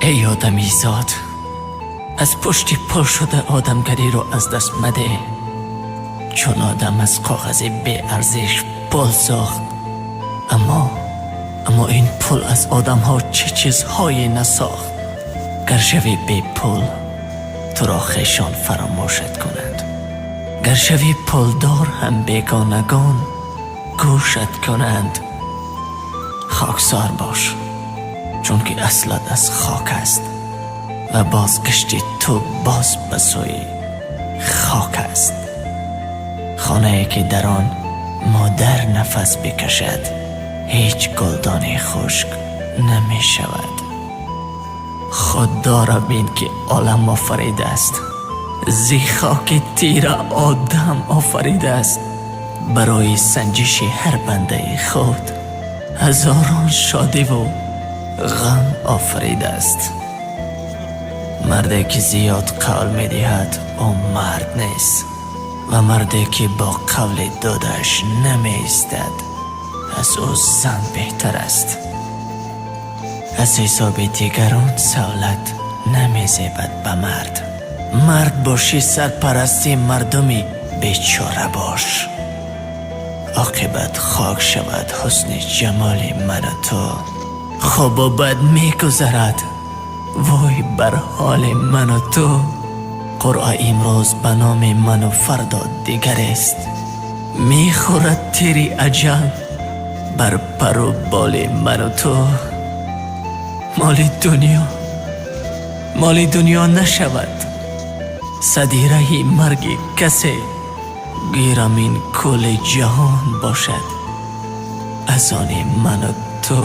Эй одамизод, аз пушти пул шуда одамгариро аз даст мадеҳ, чун одам аз коғази беарзиш пул сохт, аммо ин пул аз одамҳо чӣ чизҳое насохт. Гар шавӣ бепул, туро хешон фаромӯшат кунанд, гар шавӣ пулдор ҳам бегонагон гӯшат кунанд. Хоксор бош, чунки аслат аз хок аст ва бозгашти ту боз ба сӯи хок аст. Хонае ки дар он модар нафас бикашад, ҳеҷ гулдони хушк намешавад. Худоро бин, ки олам офаридааст, зи хоки тира одам офаридааст, барои санҷиши ҳар бандаи худ ҳазорон шодиву ғам офаридааст. Марде ки зиёд қавл медиҳад, ӯ мард нест, ва марде ки бо қавли додааш намеистад, аз ӯ зан беҳтар аст. Аз ҳисоби дигарон савлат намезебад ба мард. Мард бошӣ, сарпарасти мардуми бечора бош. Оқибат хок шавад ҳусни ҷамоли ману ту. Хубу бад мегузарад, вой бар ҳоли ману ту. Қуръа имрӯз ба номи ману фардо дигарест. Мехӯрад тири аҷал бар пару боли ману ту. Моли дунё моли дунё нашавад садди раҳи марги касе, гирам ин кули ҷаҳон бошад аз они ману ту.